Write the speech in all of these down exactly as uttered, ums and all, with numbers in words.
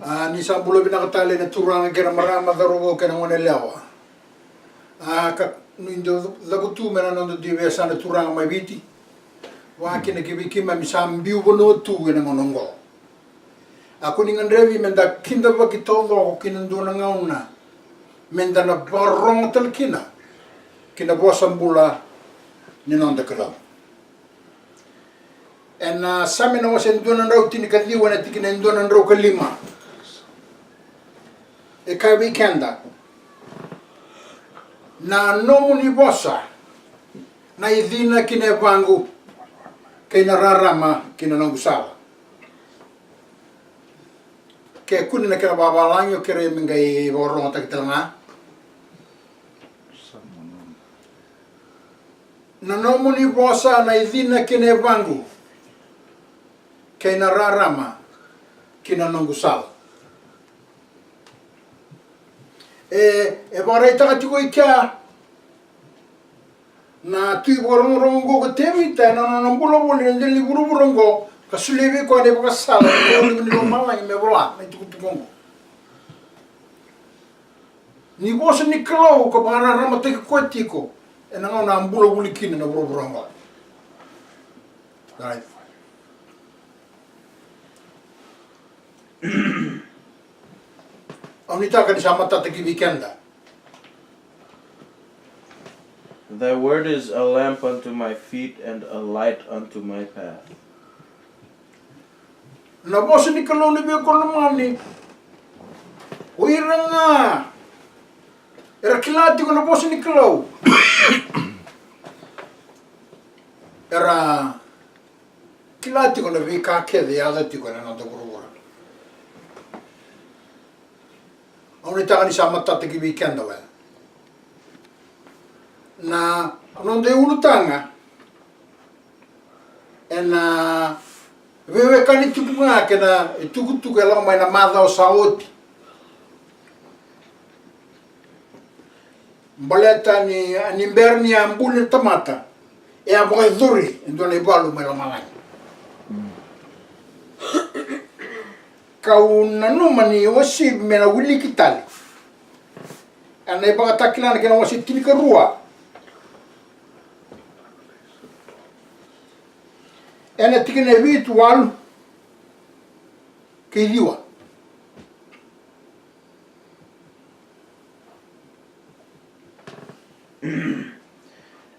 A, ni sa bula vinaka tale na turaga kei na marama, cauravou kei na goneyalewa. A, ka ni dau cavutu mai na noda dui veiyasana turaga mai Viti. Vaka kina ki vei keimami sa biu vanua tu ena gauna oqo. A, ko ni gadrevi me da kidavaki taucoko ki na dua na gauna me da na vakarorogo tale kina ki na vosa bula ni noda Kalou. Ena Same na wase dua na drau tinikaciwa, ena tikina e dua na drau ka lima, e kaya vei keda: Na nomuni vosa na icina ki na yavaqu, kei na rarama ki na noqu sala. Ke kune na kena vavalagi, au kerei me qai vakarogotaki tale ga. Na nomuni vosa na icina ki na yavaqu, kei na rarama ki na noqu sala. E, e vakaraitaka tiko i kea na tui vakarogorogo oqo ko Tevita ena nona bula voli ena dela ni vuravura oqo, ka solia vei koya na ivakasala ni Kalou ni lomalagi me vola na itukutuku oqo. Ni vosa ni Kalou ka vakararamataki koya tiko ena gauna a bula voli kina na vuravura oqo. Right. Au nuitaka ni sa matata ki vei keda. Thy word is a lamp unto my feet and a light unto my path. Na vosa ni Kalou, na veiwekani lomani, o ira ga era kila tiko na vosa ni Kalou era kila tiko na veika kece e yaco tiko ena noda vuravura. Au nuitaka ni sa matata ki vei keda oya. Na noda iulutaga ena veiwekani tiko ga kei na itukutuku e lako mai na macawa sa oti. Baleta ni, ni bera ni a buli na tamata, e a vakayacori e dua na ivalu mai lomalagi. Kau nanuma ni o Sivi me na wiliki tale ena iVakatakila na kena wase tinikarua, ena tikina e vitu, walu kei ciwa.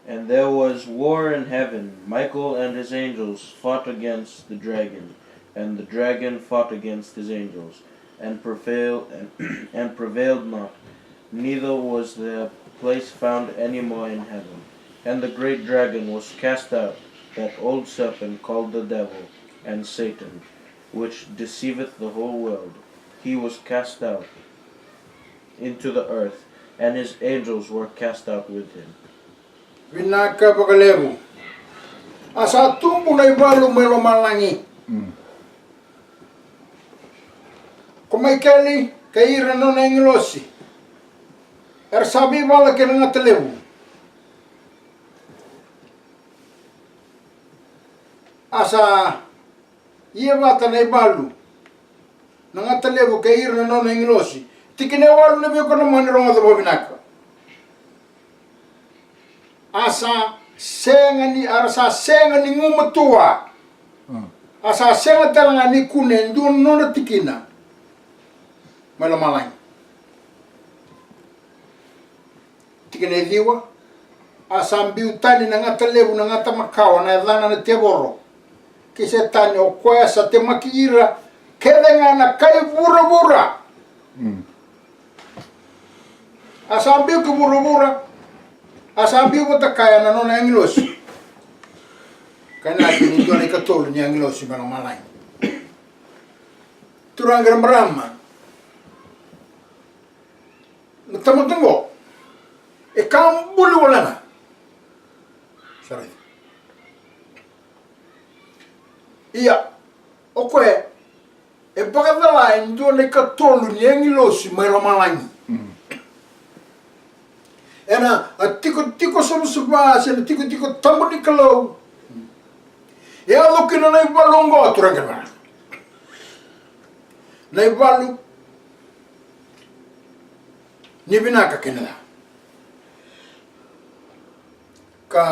And there was war in heaven. Michael and his angels fought against the dragon, and the dragon fought against his angels, and prevailed, and, and prevailed not. Neither was their place found any more in heaven. And the great dragon was cast out, that old serpent called the devil and Satan, which deceiveth the whole world. He was cast out into the earth, and his angels were cast out with him. Vinaka vakalevu. A sa tubu na ivalu mai lomalagi. Mm. Ko Maikeli kei ira na nona agilosi era sa veivala kei na gata levu. A sa ia vata na ivalu, na gata levu kei ira na nona agilosi. Tikina e walu, na veiwekani lomani, rogoca vakavinaka. A sa sega ni, a ra sa sega ni gumatua. Mm. A sa sega tale ga ni kune e dua na nodra tikina mai lomalagi. Tikina e ciwa. A sa biu tani na gata levu, na gata makawa, na yacana na tevoro kei Setani, o koya sa temaki ira kece ga na kai vuravura. Mm. A sa biu ki vuravura, a sa biu vata kaya na nona agilosi. Kainaki ni dua na ikatolu ni agilosi mai lomalagi. Turaga kei na marama, na tamata oqo e ka buli wale ga. Sa raica. Ia, o koya e vakacala e dua na ikatolu ni agilosi mai lomalagi. Mm. Ena, a tikotiko savasava se na tikotiko tabu ni Kalou e yaco kina na ivalu oqo, turaga kei na marama. na ivalu ni vinaka kei na ca. Ka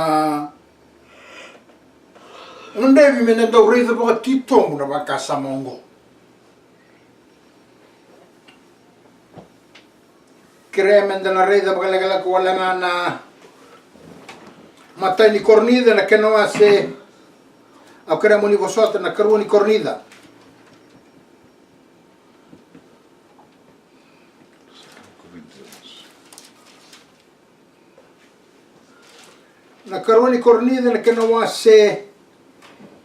gadrevi me da dau raica vakatitobu na vakasama oqo. Kerea me da na raica vakalekaleka wale ga na matai ni Korinica na kena wase. Au kerea mo ni vosota na karua ni Korinica. Na karua ni Korinica na kena wase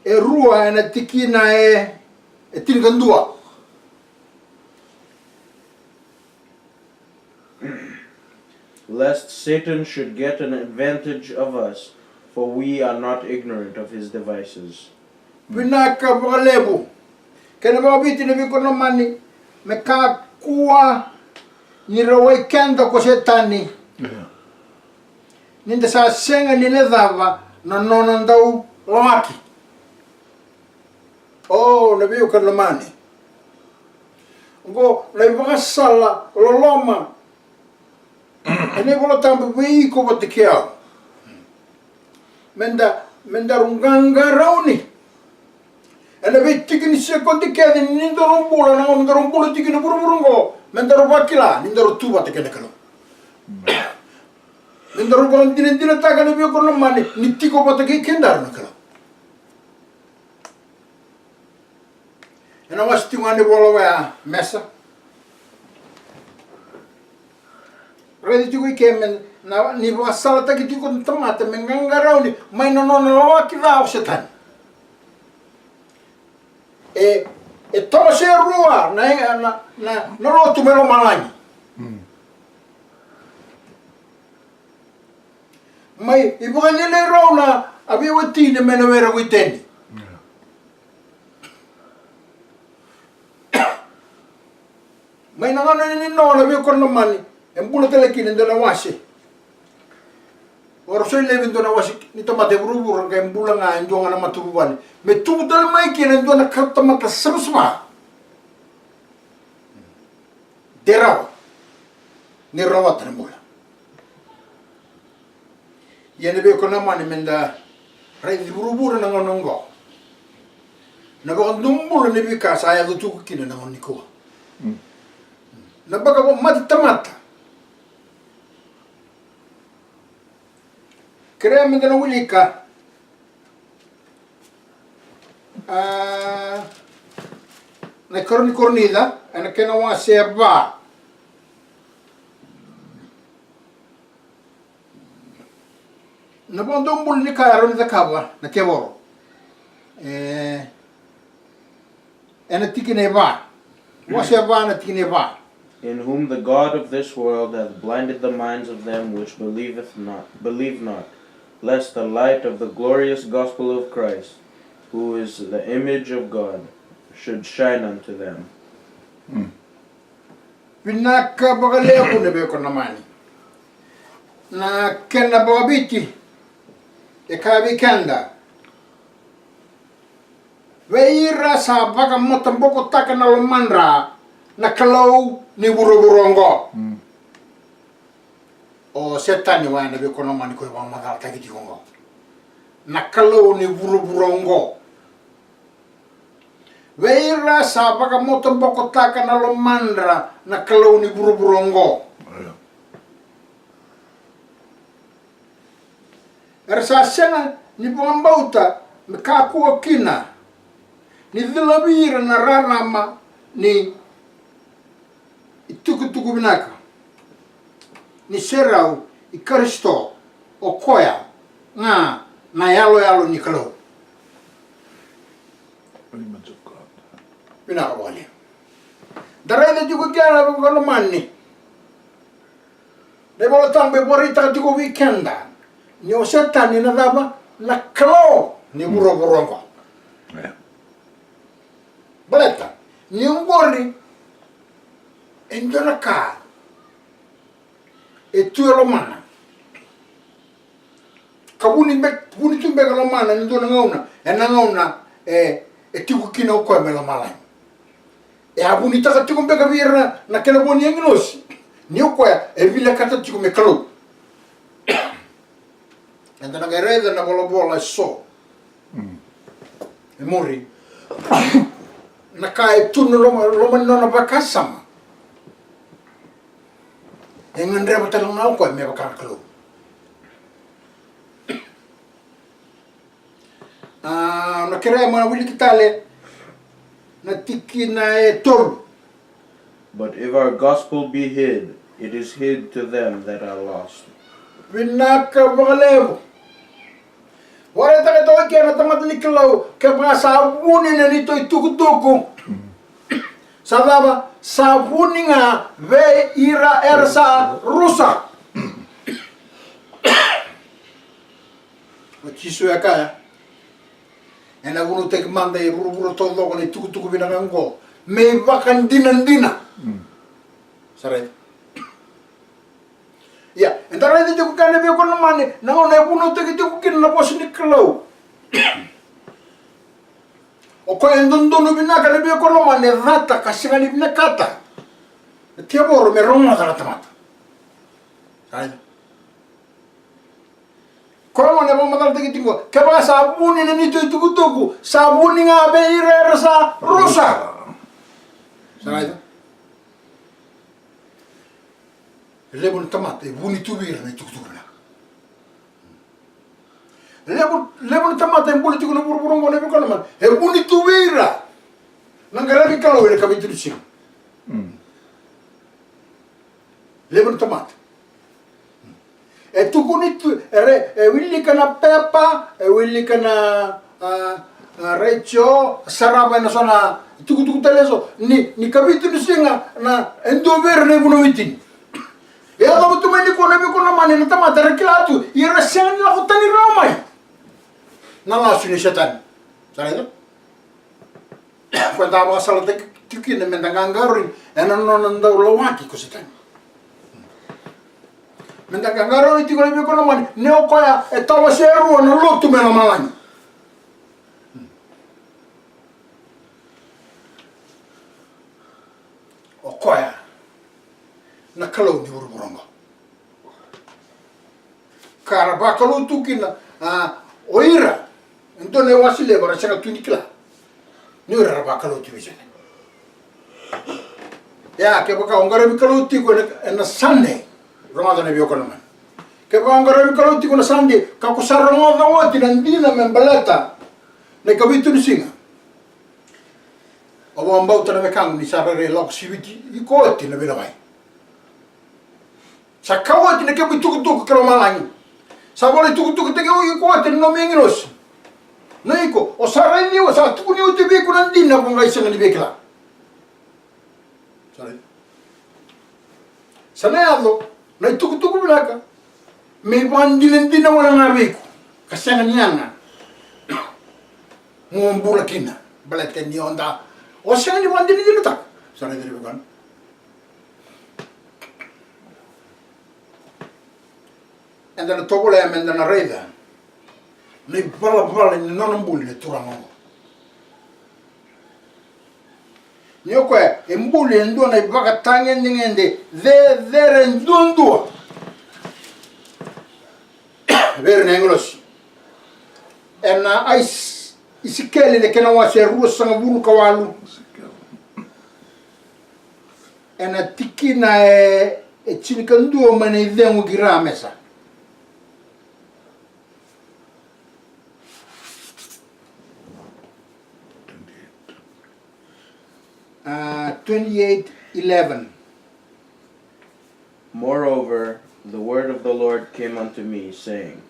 e rua ena tikina e, e tinikadua. Lest Satan should get an advantage of us, for we are not ignorant of his devices. Vinaka vakalevu. Kena vakaviti na vei kora na mani, me kakua ni rawai keda ko Setani. Ni da sa sega ni na cava na nona dau lawaki. O na vei kora na mani. Oqo na ivakasala loloma. Ena iVola Tabu vei iko vata kei au. Me da, me daru qaqarauni. Ena veitiki ni sekodi kece ni daru bula, na gauna daru bula tiko ena vuravura oqo, me daru vakila ni daru tu vata kei na Kalou. Me daru vakadinadinataka na vei kora na mani ni tiko vata kei kedaru na Kalou. Ena wase tiko ga ni vola oya Mesa. Raici tiko i ke me na ni vakasalataki tiko na tamata me qaqarauni mai na nona lawaki ca o Setani. E, e toso e rua na, na, na, na lotu mai lomalagi. Mai, e vakalelei rau na a veiwatini mai na were ko Iteni. Mai na gauna ni Noa na vei kora na mani, e bula tale kina e dua na wase. O ra soi laivi e dua na wase ni tamata e vuravura, qai bula ga e dua ga na matavuvale. Me tubu tale mai kina e dua na ka tamata savasava. De rawa ni rawata na bula. Ia na vei kora na mani me da raici vuravura na gauna oqo. Na vakadomobula ni veika sa yaco tiko kina na gauna nikua. Na vakavamate tamata. Kerea me da na wilika. A, na ikarua ni Korinica, ena kena wase e va. Na vakadomobula ni ka e rawa ni cakava na kevoro. E, ena tikina e va. Wase e va na tikina e va. In whom the God of this world hath blinded the minds of them which believeth not, believe not, lest the light of the glorious gospel of Christ, who is the image of God, should shine unto them. Vinaka vakalevu na vei kora na mani. Na kena vakaviti e kaya vei keda. Vei ira sa vakamatabokotaka na lomadra na kalou ni vuravura oqo. O Setani oya na vei kora na mani ko e vakamacalataki tiko oqo. Na kalou ni vuravura oqo. Vei ira sa vakamatabokotaka na lomadra na kalou ni vuravura oqo. Era sa sega ni vakabauta me kakua kina ni cilavi ira na rarama ni itukutuku vinaka ni serau i Karisito, o koya ga na yaloyalo ni Kalou. Vinaka vakalevu. Da raica tiko kina na veivakalomani. Na iVola Tabu e vakaraitaka tiko vei keda ni o Setani na cava? Na kalou ni vuravura oqo. Baleta ni oqori e dua na ka e tu e lomana. Ka vuni be, vuni tu beka lomana ni dua na gauna, ena gauna e, e tiko kina o koya mai lomalagi. E a vunitaka tiko beka vei ira na kena vo ni agilosi ni o koya e vinakata tiko me Kalou. Eda na qai raica na volavola e so e muri. Na ka e tu na loma, loma ni nona vakasama, e gadreva tale ga o koya me vaka na Kalou. A, na kerea mo na wiliki tale na tikina e tolu. But if our gospel be hid, it is hid to them that are lost. Vinaka vakalevu. Vakaraitaka toka kina na tamata ni Kalou, kevaka sa vuni na neitou itukutuku, sa cava? Sa vuni ga vei ira era sa rusa. O Jisu e kaya, ena vunautaki mada e vuravura taucoko na itukutuku vinaka oqo me ivakadinadina. Mm. Sa raica. Ia, eda raica tiko kina na veiwekani lomani, na gauna e vunautaki tiko kina na vosa ni Kalou. O koya e dodonu vinaka na veiwekani lomani, e cata ka sega ni vinakata na tevoro me rogoca na tamata. Sa raica. Koya gona e vakamacalataki tiko, kevaka sa vuni na neitou itukutuku, sa vuni ga vei ira era sa rusa. Sa raica. Levu na tamata e vuni tu vei ira na itukutuku vinaka. Levu, levu na tamata e bula tiko na vuravura oqo, na veiwekani lomani, e vuni tu vei ira na qaravi Kalou ena ikavitu ni siga. Mm. Levu na tamata. E tukuni tu, e re-, e wilika na pepa, e wilika na, a, a, retio, sarava ena so na itukutuku tale eso ni, ni ikavitu ni siga, na, e dua vei ira na ivunau e tini. E yacova tu mai nikua, na veiwekani lomani, na tamata era kila tu, ia era sega ni lako tani rawa mai na lasu nei Setani. Sa raica? Koya eda vakasalataki tiko kina meda qaqarauni ena nona dau lawaki ko Setani. Meda qaqarauni tiko, na veiwekani lomani, ni o koya e tawasei rua na lotu mai lomalagi. O koya na Kalou ni vuravura oqo. Ka ra vakalou tu kina, a, o ira e dua na iwase levu era sega tu ni kila ni o ira era vakalou tu vei Setani. Ia, kevaka o qaravi Kalou tiko ena, ena Sunday, rogoca, na veiwekani lomani. Kevaka o qaravi Kalou tiko na Sunday, ka ko sa rogoca oti na dina me baleta na ikavitu ni siga, au vakabauta, na wekaqu, ni sa rairai lako siviti iko oti na veilavai. Sa kau oti na kemu itukutuku ki lomalagi. Sa volai tukutukutaki iko oti na nomu agilosi. Na iko, o sa raici, o sa tukuni oti vei iko na dina ko qai sega ni via kila. Sa raici. Sa na yaco na itukutuku vinaka me ivakadinadina wale ga vei iko, ka sega ni yaga mo bula kina, baleta ni o da, o sega ni vakadinadinataka. Sa raica, na veiwekani. Eda na tovolea meda na raica na ivalavala ni nona buli na turaga oqo. Ni o koya e buli e dua na ivakatagedegede cecere duadua vei ira na agilosi. Ena Ais-, Isikeli na kena wase e ruasagavulu ka walu. Ena tikina e, e tinikadua mai na icegu ki Ramesa. Uh, twenty-eight eleven. Moreover, the word of the Lord came unto me, saying,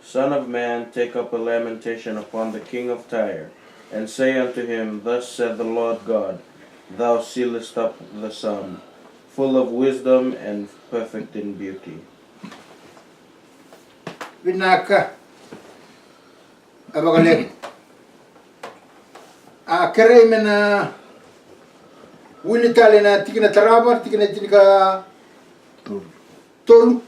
Son of man, take up a lamentation upon the king of Tyre, and say unto him, Thus saith the Lord God, Thou sealest up the sum, full of wisdom and perfect in beauty. Vinaka. A vakalevu. A kerei me na wili tale na tikina tarava, tikina tinikatolu.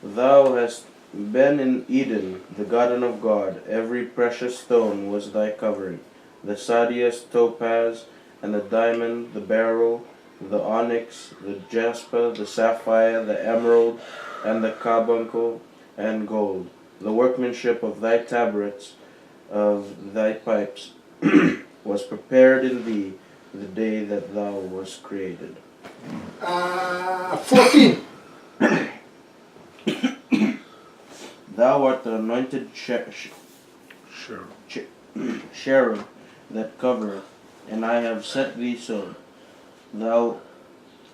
Thou hast been in Eden, the garden of God. Every precious stone was thy covering, the sardius, topaz, and the diamond, the beryl, the onyx, the jasper, the sapphire, the emerald, and the carbuncle, and gold. The workmanship of thy tabrets, of thy pipes, was prepared in thee the day that thou wast created. Uh, fourteen. Thou art the anointed cher- ch- Sure. ch- cherub that covereth, and I have set thee so. Thou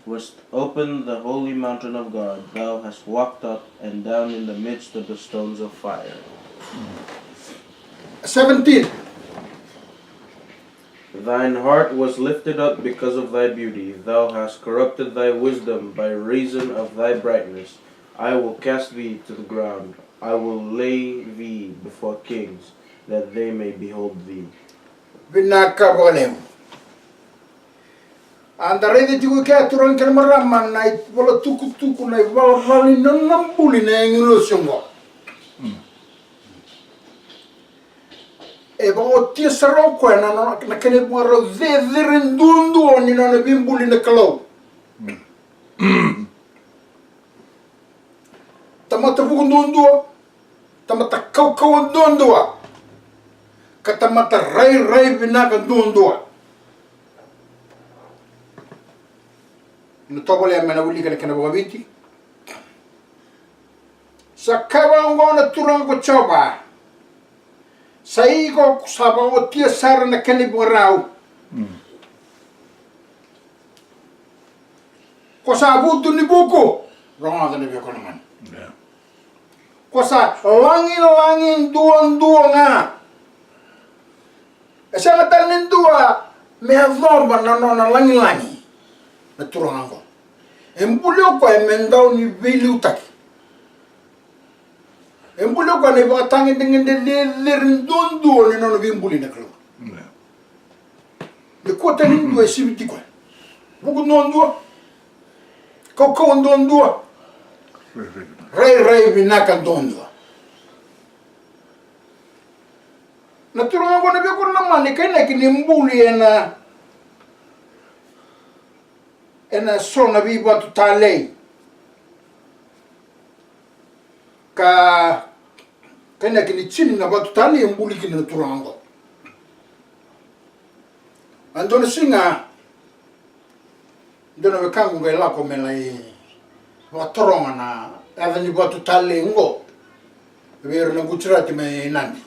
wast open the holy mountain of God, thou hast walked up and down in the midst of the stones of fire. Seventeen. Thine heart was lifted up because of thy beauty, thou hast corrupted thy wisdom by reason of thy brightness. I will cast thee to the ground, I will lay thee before kings, that they may behold thee. Vinaka vakalevu. A da raica tiko i kea, turaga kei na marama, na ivola tukutuku, na ivalavala ni nona buli na agilosi oqo. E vakaotia sara o koya na, na, na kena ivakarau cecere duadua ni nona veibuli na Kalou. Tamata vuku duadua, tamata kaukauwa duadua, ka tamata rairai vinaka duadua. Na tovolea me na wilika na kena vakaviti. Sa kaya vaqo na Turaga ko Jiova, sa iko ko sa vakaotia sara na kena ivakarau. Ko sa vutu ni vuku, rogoca na veikonamani. Ko sa lagilagi duadua ga. E sega tale ni dua me yacova na nona lagilagi na Turaga oqo. E buli o koya me dau ni veiliutaki. E buli o koya na ivakatagedegede cecere duadua ni nona veibuli na Kalou. Nikua tale ni dua e siviti koya. Vuku duadua, kaukauwa duadua, rairai vinaka duadua. Na Turaga oqo, na veikonamani, kainaki ni buli ena, ena so na veivatu talei. Ka, kainaki ni tini na vatu talei e buli kina na Turaga oqo. A dua na siga, dua na wekaqu qai lako me lai vakataroga na yaca ni vatu talei oqo vei ira na Gujarati mai Nadi.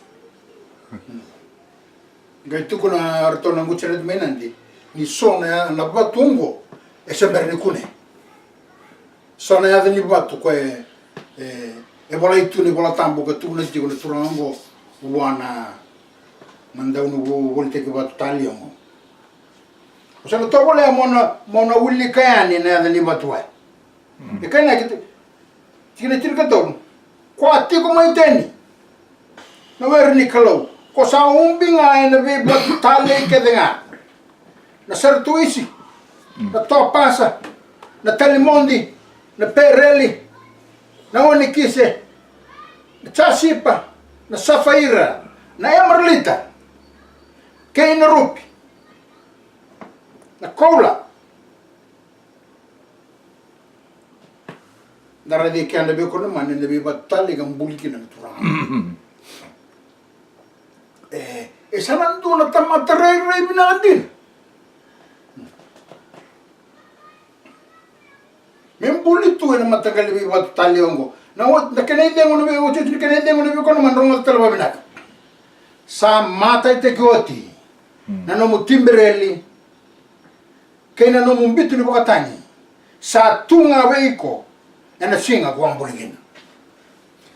Qai tukuna o ratou na Gujarati mai Nadi ni so na, na vatu oqo e se bera ni kune. So na yaca ni vatu koya e, e, e volai tu na iVola Tabu ka tukuna tiko na Turaga oqo vua na, na dau na vo-, volitaki vatu talei oqo. O sa na tovolea mo na, mo na wilika yani na yaca ni vatu oya. E kainaki ti-, tikina tinikatolu. Ko a tiko mai Iteni, na were ni Kalou, ko sa ubi ga ena veivatu talei kece ga. Na saratuisi, na topasa, na talimodi, na pereli, na onikise, na jasipa, na safaira, na emeralita, kei na rupi, na koula. Da raica e kea na veikonamani na veivatu talei ka buli kina na Turaga. E, e sa na dua na tamata rairai vinaka dina me buli tu ena mataqali veivatu talei oqo. Na ot-, na kena icegu na vei-, iotioti ni kena icegu na veikonamani, rogoca tale vakavinaka. Sa mataitaki oti na nomu tibereli kei na nomu bitu ni vakatagi, sa tu ga vei iko ena siga ko a buli kina.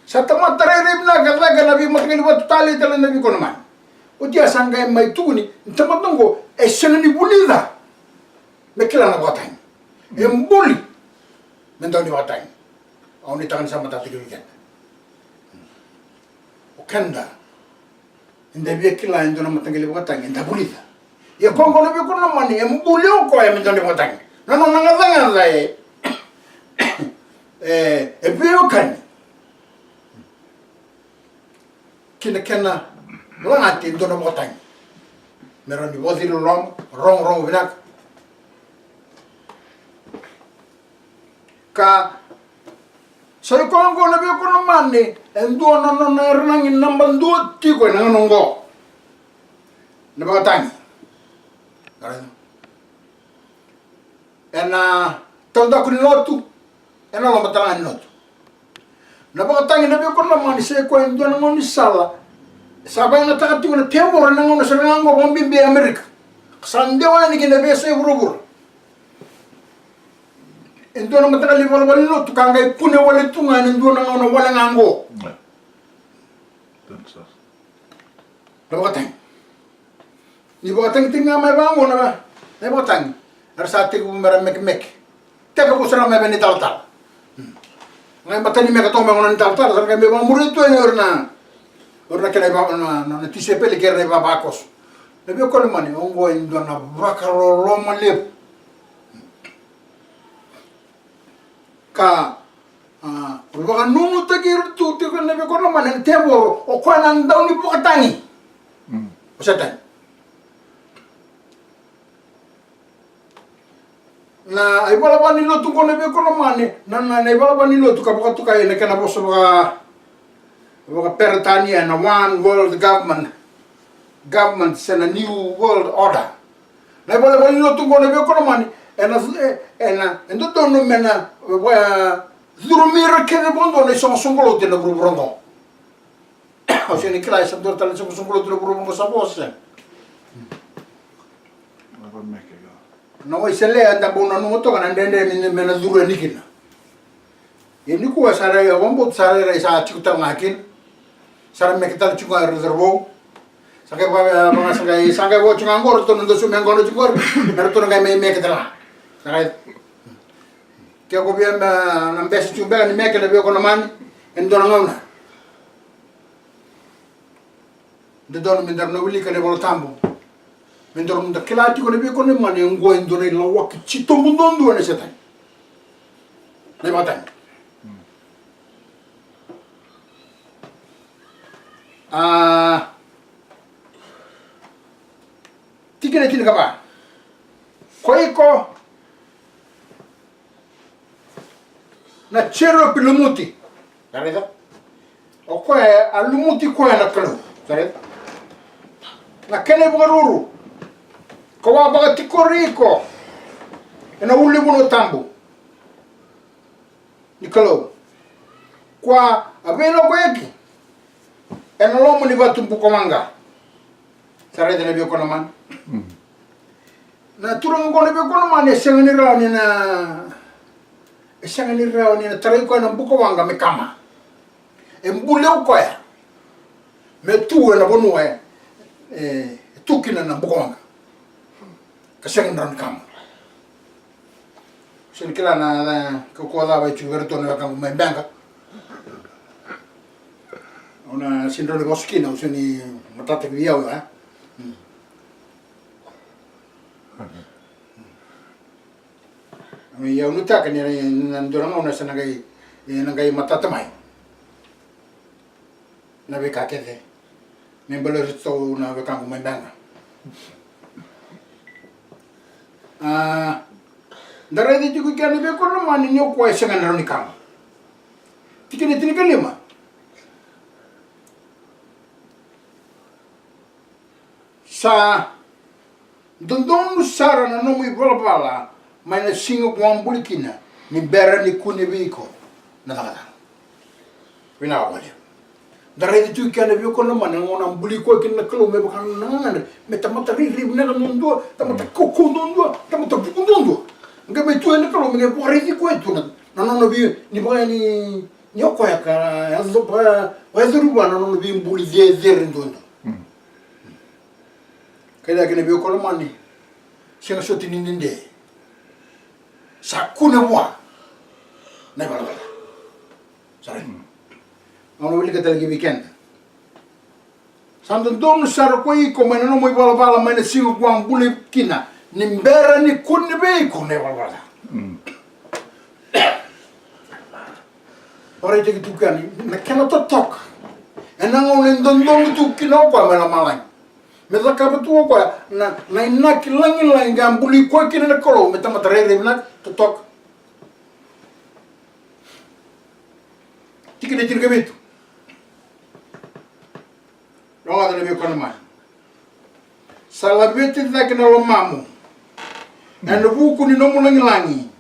Sa tamata rairai vinaka, caka na veimataqali vatu talei tale na veikonamani. Oti ya sa qai mai tukuni ni tamata oqo e sega ni vulica me kila na vakatagi. E buli me dau ni vakatagi. Au nuitaka ni sa matata tiko vei keda. O keda, eda via kila e dua na mataqali vakatagi eda vulica. Ia ko oqo na veikonamani, e buli o koya me dua na vakatagi. Na nona gacagaca e, e, e veiwekani kina kena lagati e dua na vakatagi. Me rawa ni vakaciri loloma, rogorogo vinaka. Ka sa i koya oqo na veikonamani, e dua na nona iyaragi naba dua tiko ena gauna oqo. Na vakatagi. Ena taudaku ni lotu, ena loma tale ga ni lotu. Na vakatagi na veikonamani sa i koya e dua na gaunisala sa vakayagataka tiko na tevoro ena gauna sara ga oqo vakabibi e Amerika. Sa dewa yani ki na veiyasai vuravura. E dua na mataqali ivalavala ni lotu ka qai kune wale tu ga ena dua na gauna wale ga oqo. Na vakatagi. Ni vakatagitagi ga mai vaqo na, na ivakatagi. Era sa tekivu mera mekemeke. Tekivu sara mai vei na italatala. Qai matani meke toka mai gona na italatala, sa qai mai vakamuri tu yani o ira na, o ira na kena iva, na, na, na tisaipeli kei ira na ivavakoso. Na veikonamani, oqo e dua na vakaloloma levu. Ka, a, vakanunutaki ira tu tiko na veikonamani na tevoro, o koya na dau ni vakatagi. O Setani. Na ivalavala ni lotu qo na veikonamani, na, na, na ivalavala ni lotu ka vakatokai ena kena vosa vaka, vakaperetania na one world government, government se na new world order. Na ivalavala ni lotu qo na veikonamani, ena, e, ena, e dodonu me na, e, vaya, curumi ira kece vakadua na isoqosoqo lotu ena vuravura oqo. Au sega ni kila e sa dua tale na isoqosoqo lotu ena vuravura oqo sa vo se sega. Na Wesele eda bau nanuma toka na dredre me, me na curu yani kina. Ia nikua sa rai, au vakabauta sa rairai sa tiko tale ga kina. Sa ra meke tale tiko ga ira na cauravou. Sa qai vaka, vaka, sa qai, sa qai vo tiko ga qo ratou na dau sumia qo na tiko qori. Me ratou na qai mai meke tale ga. Sa qai. Ke ko via me na bese tiko beka ni meke na veikonamani. E dua na gauna. Dodonu me daru na wilika na iVola Tabu. Me daru na kila tiko na veikonamani oqo e dua na ilawaki titobu duadua nei Setani. Na ivakatagi. A, tikina tinikava. Ko iko na jeropi lumuti. Sa raica? O koya a lumuti koya na Kalou. Sa raica? Na kena ivakaruru. Kau a vakatikori iko ena ulunivanua tabu ni Kalou. Kua a veilakoyaki ena loma ni vatu bukawaqa. Sa raica na veikonamani. Na turaga qo na veikonamani e sega ni rawa ni na, e sega ni rawa ni na tarai koya na bukawaqa me kama. E buli o koya me tu ena vanua e, e tu kina na bukawaqa. Ka sega ni rawa ni kama. Sega ni kila na, na kaukauwa cava e tiko vei iratou na wekaqu mai Beqa. Au na sega ni rawa ni vosa kina, au sega ni matata vei au, e? Au nuitaka ni na dua na gauna sa na qai, na qai matata mai na veika kece me baleti iratou na wekaqu mai Beqa. A, da raica tiko i kea na veikonamani ni o koya e sega ni rawa ni kama. Tikina tinikalima. Sa dodonu sara na nomu ivalavala mai na siga ko a buli kina, ni bera ni kune vei iko na cakacaka. Vinaka vakalevu. Da raica tu i kea na veikonamani na gauna a buli koya kina na Kalou me vaka na gagadre, me tamata rairai vinaka duadua, tamata kaukauwa duadua, tamata vuku duadua. Qai mai tu yani na Kalou me qai vakaraici koya tu na, na nona vei, ni vaka ni, ni o koya ka yaco, vakayacori vua na nona veibuli cecere duadua. Kaya kina vei iko na mani, sega soti ni dede. Sa kune vua na ivalavala. Sa rai. Au na wilika tale ki vei keda. Sa dodonu sara ko iko mai na nomu ivalavala mai na siga ko a buli kina, ni bera ni kune vei iko na ivalavala. Au raitaki tu kina na kena totoka. Ena gauna e dodonu tu kina o koya mai lomalagi. Me cakava tu o koya na, na inaki lagilagi ka buli koya kina na Kalou me tamata rairai vinaka, totoka. Tikina e tinikavitu. Rogoca na veikonamani. Sa laveti cake na lomamu ena vuku ni nomu lagilagi.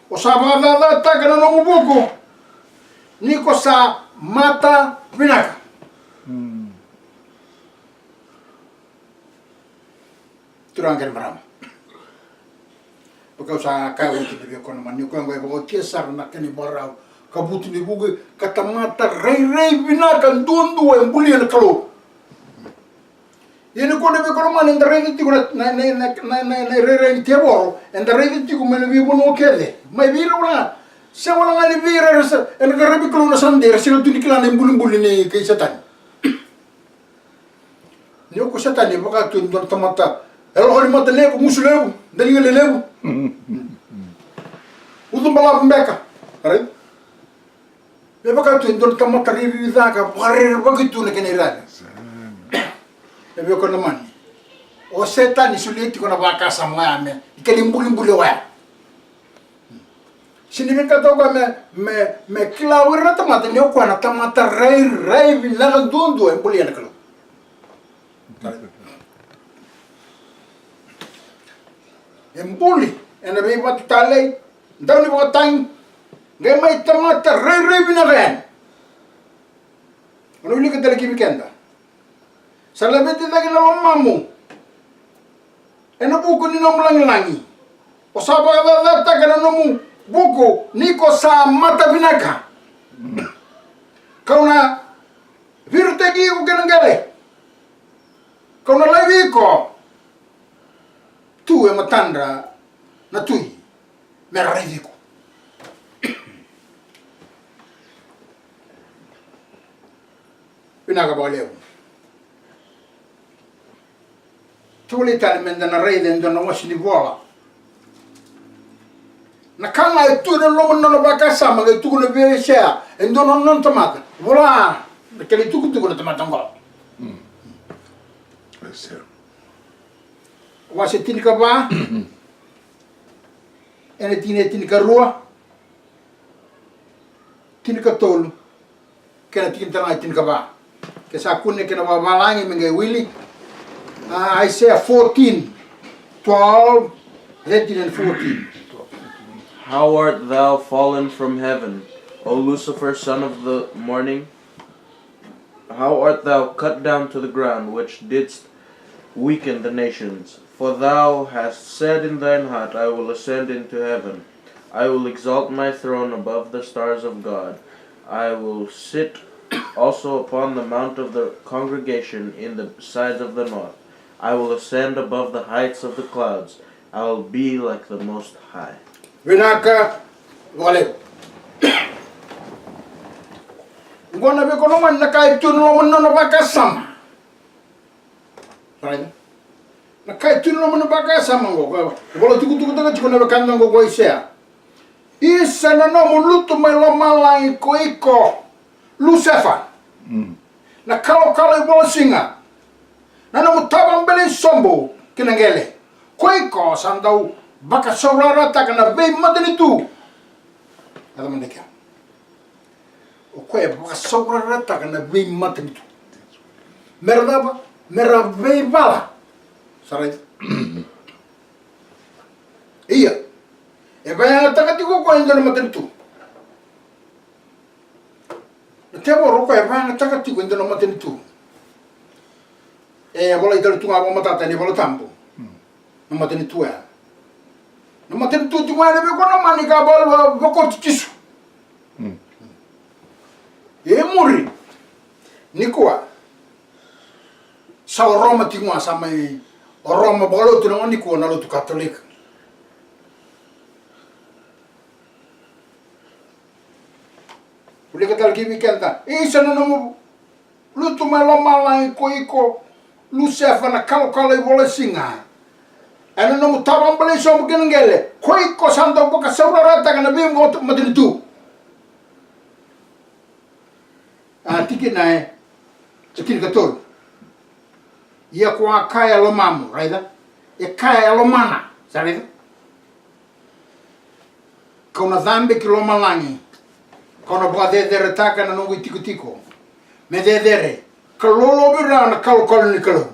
O sa vakacacataka na nomu vuku ni ko sa mata vinaka. Turaga kei na marama. Vaka au sa kaya oti na veikonamani, o koya oqo e vakaotia sara na kena ivakarau ka vutu ni vuku ka tamata rairai vinaka duadua e bulia na Kalou. Ia ni kua na veikonamani eda raica tiko na, na, na irairai ni tevoro, eda raica tiko mai na veivanua kece, mai vei ira wale ga. Sega wale ga ni vei ira era sa, era qaravi Kalou na Sade, era sega tu ni kila na ibulibuli ni kai Setani. Ni o ko Setani e vaka tu e dua na tamata e lako ni mata levu, gusu levu, daliga lelevu, ucu balavu beka. Right? Me vaka tu e dua na tamata rairai ca ka vakarerevaki tu na kena irairai. E vei koya na mani. O Setani solia tiko na vakasama oya me ikeli bulibuli oya. Sega ni vinakata o koya me, me, me kila o ira na tamata ni o koya na tamata rairai vinaka duadua e bulia na Kalou. E buli ena veivatu talei, dau ni vakatagi, qai mai tamata rairai vinaka yani. O na wilika tale ki vei keda. Sa laveti cake na lomamu ena vuku ni nomu lagilagi. O sa vakacacataka na nomu vuku ni ko sa mata vinaka. Kau na virutaki iko kei na qele. Kau na laivi iko tu e matadra na tui me ra raici iko. Vinaka vakalevu. Tovolei tale meda na raica e dua na wase ni vola. Na ka ga e tu ena loma ni nona vakasama, qai tukuna vei Aisea, e dua na nona tamata. Vola na kena itukutuku na tamata oqo. Wase tinikava, ena tikina e tinikarua, tinikatolu, kei na tikina tale ga e tinikava. Ke sa kune kei na vavalagi me qai wili. Ah, Isaiah fourteen, twelve, thirteen and fourteen. How art thou fallen from heaven, O Lucifer, son of the morning? How art thou cut down to the ground, which didst weaken the nations? For thou hast said in thine heart, I will ascend into heaven. I will exalt my throne above the stars of God. I will sit also upon the mount of the congregation in the sides of the north. I will ascend above the heights of the clouds. I will be like the Most High. Vinaka vakalevu. Oqo na veikonamani na ka e tu ena loma ni nona vakasama. Right? Na ka e tu ena loma ni vakasama oqo, ka vola tukutukutaka tiko na wekada oqo ko Aisea. Isa na nomu lutu mai lomalagi ko iko, Lusefa. Mm. Na kalokalo ivolasiga. Na nomu tavabelei sobu ki na qele. Ko iko sa dau vakasaurarataka na veimatanitu. Yaco mada kea. O koya e vakasaurarataka na veimatanitu. Me ra cava? Me ra veivala. Sa raica? Ia. E vakayagataka tiko o koya e dua na matanitu. Na tevoro o koya e vakayagataka tiko e dua na matanitu. E volai tale tu ga vakamatata ena iVola Tabu. Na matanitu ya. Na matanitu tiko ga ena veikonamani ka va, va, vakoti Jisu. Mm. E muri. Nikua. Sa o Roma tiko ga, sa mai o Roma vakalotu na gauna nikua na lotu Katolika. Wilika tale ki vei keda. Isa na nomu lutu mai lomalagi ko iko, Lusefa na kalokalo ivolasiga. Ena nomu tavabelei sobu ki na qele, ko iko sa dau vakasaurarataka na veimatanitu. A, tikina e, e tinikatolu. Ia ko a kaya e lomamu, raica. E kaya e lomana, sa raica. Kau na cabe ki lomalagi. Kau na vakaceceretaka na noqu itikotiko me cecere, ka lolovi rawa na kalokalo ni Kalou.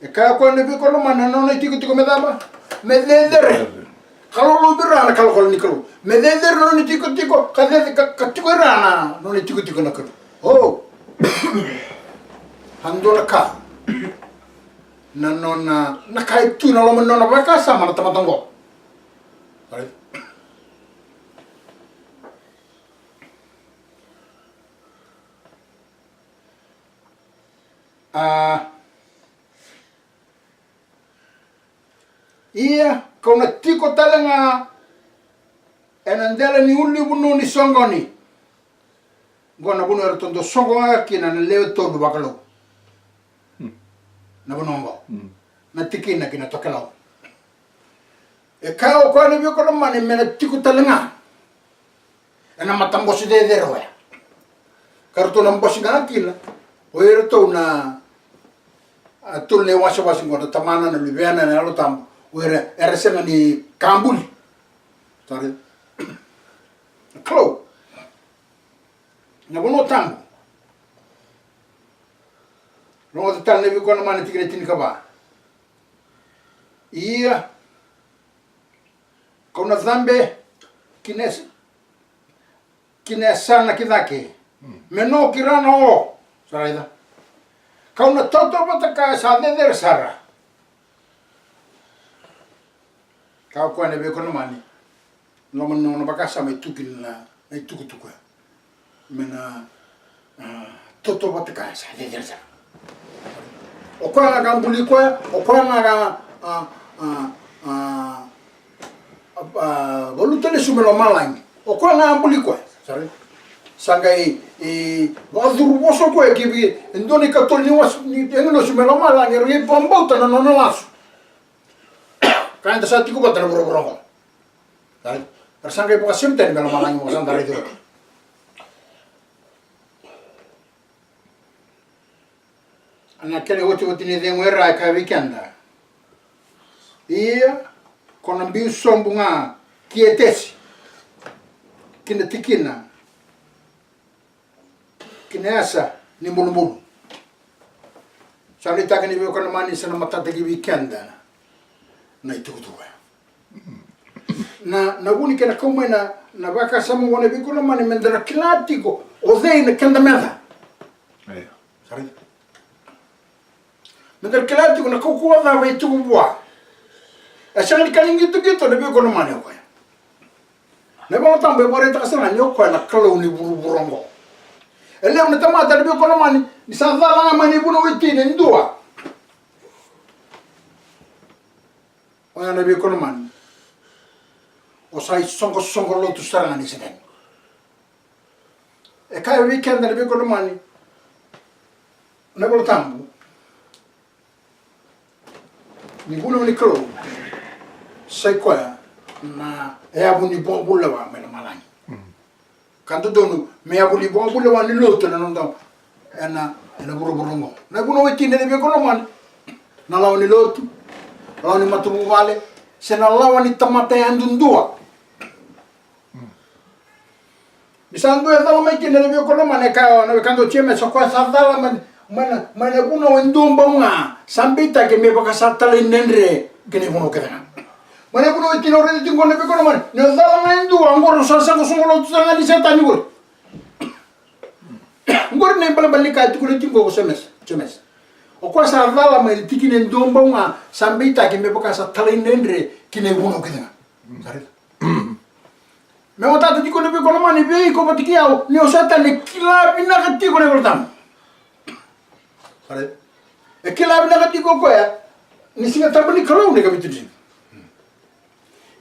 E kaya o koya na veikonamani na nona itikotiko me cava? Me cecere. Ka lolovi rawa na kalokalo ni Kalou. Me cecere na nona itikotiko, ka cece-, ka, ka tiko i ra na nona itikotiko na Kalou. O. A dua na ka. Na nona, na ka e tu na loma ni nona vakasama na tamata oqo. A, ia, kau na tiko tale ga ena dela ni ulunivanua ni soqoni. Oqo na vanua eratou dau soqo ga kina na lewe tolu vakalou. Hmm. Na vanua oqo. Hmm. Na tikina ki na tokelau. E kaya o koya na veikonamani me na tiko tale ga ena matabose cecere oya. Ka ratou na bose ga kina o iratou na, a, tolu na iwasewase oqo, na Tamana, na Luvena, na Yalo Tabu. O ira era sega ni ka buli. Sa raica? Na Kalou. Na vanua tabu. Rogoca tale na veikonamani, tikina tinikava. Ia, kau na cabe ki na yasa, ki na yasana ki cake, me noki ra na o. Sa raica? Kau na tautauvata ka sa cecere sara. Ka o koya na veikonamani. Loma ni nona vakasama e tu kina na, na itukutuku ya. Me na, a, tautauvata ka sa cecere sara. O koya ga ka buli koya, o koya ga ka, a, a, a, a, a, valuta lesu mai lomalagi. O koya ga buli koya. Sa raica? Sa qai, e, vakacuru vosa o koya ki vei e dua na ikatolu ni wase ni agilosi mai lomalagi, era qai vakabauta na nona lasu. Ka eda sa tiko vata na vuravura oqo. Sa raica? Era sa qai vakasemi tani mai lomalagi, mo sa da raica oti. Na kena iotioti ni cegu e ra e kaya vei keda. Ia, ko na biu sobu ga ki Etesi, ki na tikina, ki na yasa ni bulubulu. Sa nuitaki ni veikonamani sa na matata ki vei keda na itukutuku ya. Na, na vu ni kena kau mai na, na vakasama oqo na veikonamani, me da na kila tiko o cei na keda meca. Io. Sa raica? Me da na kila tiko na kaukauwa cava e tiko vua. E sega ni ka ni qitoqito na veikonamani o koya. Na iVola Tabu e vakaraitaka sara ga ni o koya na Kalou ni vuravura oqo. E levu na tamata na veikonamani ni sa cala ga mai na ivunau e tini e dua. Oya na veikonamani, o sa isoqosoqo lotu sara ga ni Setani. E kaya vei keda na veikonamani na iVola Tabu, ni vunau ni Kalou sa i koya na yavu ni bogabulewa mai lomalagi. Ka dodonu me yavu ni bogabulewa ni lotu ena noda, ena, ena vuravura oqo. Na ivunau e tini na veikonamani, na lawa ni lotu, lawa ni matavuvale, se na lawa ni tamata yadudua. Ni sa dua e cala mai kina na veikonamani, e kaya na wekada o Jemesa, o koya sa cala mai, mai na, mai na vunau e dua bau ga, sa beitaki me vaka sa talai na dredre ki na ivunau kece ga. Mai na vunau e tini o raica tiko na veikonamani, ni o cala ga e dua, oqori o sa soqosoqo lotu sara ga ni Setani qori. Oqori na ibalebale ni ka e tukuna tiko o Jemesa, Jemesa. O koya sa cala mai na tikina e dua bau ga, sa beitaki me vaka sa talai na dredre ki na ivunau kece ga. Sa raica? Me matata tiko na veikonamani vei iko vata kei au, ni o Setani e kila vinaka tiko na iVola Tabu. Sa raica? E kila vinaka tiko o koya ni Siga Tabu ni Kalou na ikavitu ni siga.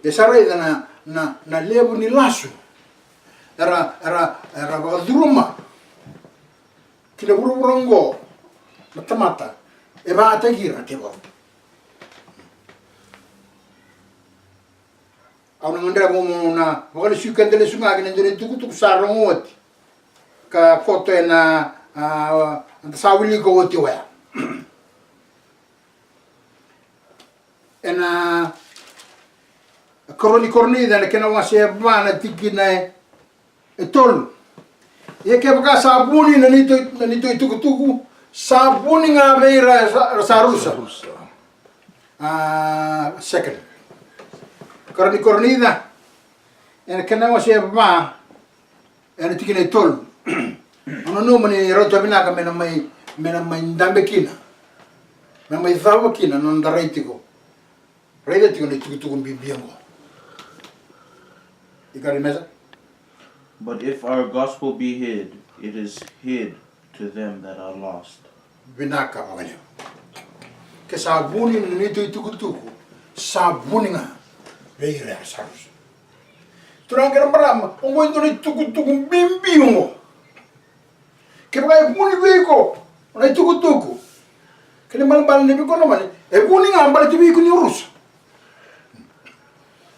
E sa raica na, na, na levu ni lasu era, era, era vakacuruma ki na vuravura oqo na tamata, e vakayagataki ira na tevoro. Au na gadreva meu na vakalesui keda lesu ga ki na dua na itukutuku sa rogo oti ka koto ena, a, eda sa wilika oti oya. A, Karua ni Korinica, na kena wase e va, na tikina e, e tolu. Ia kevaka sa vuni na neitou, na neitou itukutuku, sa vuni ga vei ira era sa, era sa rusa. Rusa. A, second. Karua ni Korinica, ena kena wase e va, ena tikina e tolu. Au nanuma ni rauta vinaka me na mai, me na mai dabe kina, me na mai cava kina na noda rai tiko, raica tiko na itukutuku bibi oqo. Iko qai mesa. But if our gospel be hid, it is hid to them that are lost. Vinaka vakalevu. Ke sa vuni na neitou itukutuku, sa vuni ga vei ira era sa rusa. Turaga kei na marama, oqo e dua na itukutuku bibi oqo. Kevaka e vuni vei iko na itukutuku, kena ibalebale ni vei iko na mani, e vuni ga baleti vei iko ni o rusa.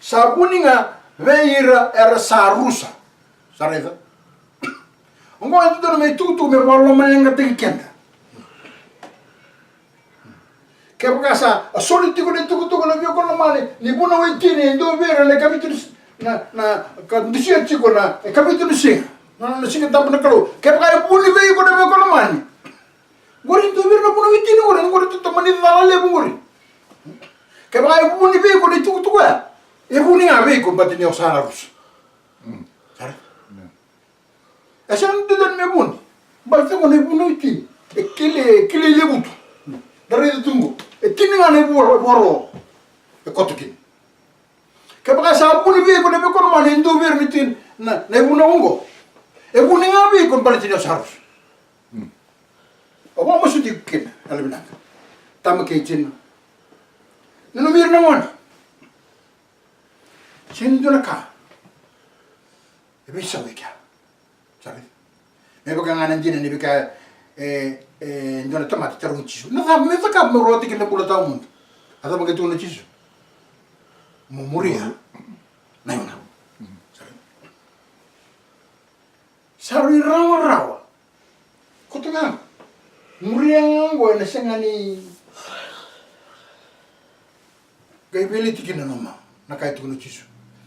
Sa vuni ga vei ira era sa rusa. Sa raica? Oqo e dodonu me itukutuku me vakalomaleqataki keda. Kevaka sa soli tiko na itukutuku na veiwekani lomani, ni vunau e tini e dua vei ira na ikavitu ni s-, na, na ka dusia tiko na ikavitu ni siga, na, na Siga Tabu na Kalou. Kevaka e vuni vei iko na veiwekani lomani, qori e dua vei ira na vunau e tini qori, qori e tomani cala levu qori. Kevaka e vuni vei iko na itukutuku ya, e vuni ga vei iko baleta ni o sa na rusa. Sara? E sega ni dodonu me vuni. Baleta qo na ivunau e tini. E kilai, e kilai levu tu. Da raica tu qo. E tini ga na ivunau e koto kina. Kevaka sa vuni vei iko na veiwekani lomani e dua vei ira na tini, na, na ivunau oqo, e vuni ga vei iko baleta ni o sa rusa. Au vakamasuti iko kina, yalovinaka. Tama kei tina. Nanumi ira na gone. Sega ni dua na ka e veisau i kea. Sara? Me vaka ga na dina ni veika e, e dua na tamata e tarogi Jisu. Na cava meu cakava meu rawata kina na bula tawamudu? A cava qai tukuna o Jisu? Mo muria na ivunau. Sara? Sa rui rawarawa. Koto ga. Muria ga oqo ena sega ni qai veileti kina na nomu, na ka e tukuna o Jisu.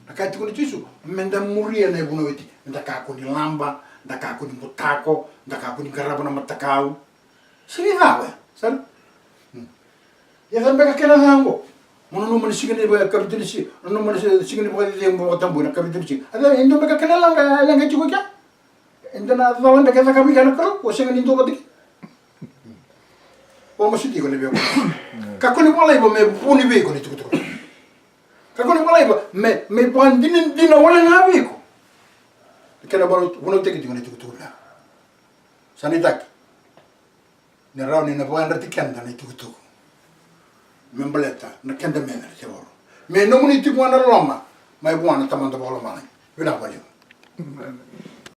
Na ka e tukuna o Jisu, meda muria na ivunau e tini. Meda kakua ni laba, da kakua ni butako, da kakua ni qarava na matakau. Sega ni ca oya, sara? Hmm. Ia cava beka kena ca oqo? Mo nanuma na siga ni vakatabui, nanuma na siga ni vakacecegu, vakatabui na ikavitu ni siga. A cava, e dua beka kena leqa, leqa tiko i kea? E dua na cala beka e cakava i kea na Kalou, o sega ni dua vata kei. O masuti iko na veiwekani. Kakua ni vakalaiva me vuni vei iko na itukutuku. Kakua ni vakalaiva me, me vakadinadina wale ga vei iko. Kena vunau, vunautaki tiko na itukutuku vinaka. Sa nuitaki ni rawa ni na vakayadrati keda na itukutuku me baleta na keda meca na tevoro. Me nomuni tiko ga na loloma mai vua na Tamada Vakalomalagi. Vinaka vakalevu.